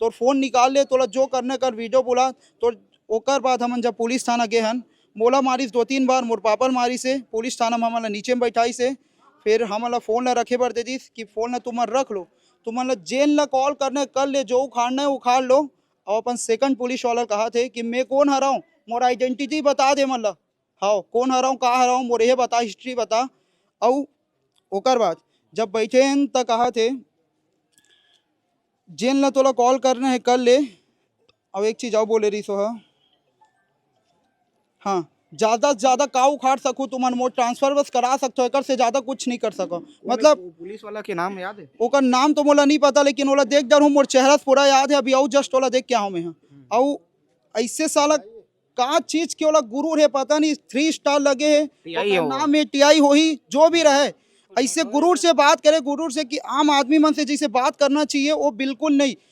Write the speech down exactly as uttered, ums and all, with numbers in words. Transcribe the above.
तोर फोन निकाल ले, तोला जो करना कर, वीडियो बुला। तो ओकर बाद हमन जब पुलिस थाना गे हन, मोला मारिस दो तीन बार, मोर पापा ल मारिस हे, पुलिस थाना में हमन ला नीचे में बैठाइस हे। फिर हमन ला फोन ला रखे बर दे दिस कि फोन ला तुमन रख लो, तुमन ला जेन ला कॉल करना है कर ले, जो उखाड़ना है उखाड़ लो। और अपन सेकंड पुलिस वाला कहा थे कि मैं कौन हराऊं, मोर आइडेंटिटी बता दे मन ला। हाँ, कौन हराऊं, का हराऊं, मोर ये बता, हिस्ट्री बता। अउ ओकर बाद जब बैठे हन त कहा थे, जेन ला तोला कॉल करना है कर ले। अब एक चीज और बोले रही सो हा। हाँ, ज्यादा से ज्यादा का उखाड़ सकू तुमन, मोर ट्रांसफर बस करा सकथो, एकर से ज्यादा कुछ नहीं कर सको। मतलब, पुलिस वाला के नाम याद है? ओकर नाम तो मोला नहीं पता, लेकिन ओला देख डर हूँ, मोर चेहरा से पूरा याद है। अभी अउ जस्ट ओला देख के आऊँ मैं, हाँ। अउ ऐसे साला का चीज के ओला गुरूर है, पता नहीं थ्री स्टार लगे है, टीआई है वो। नाम है टीआई होही, जो भी रहे, ऐसे गुरूर से बात करे, गुरूर से कि आम आदमी मन से जैसे बात करना चाहिए, वो बिल्कुल नहीं।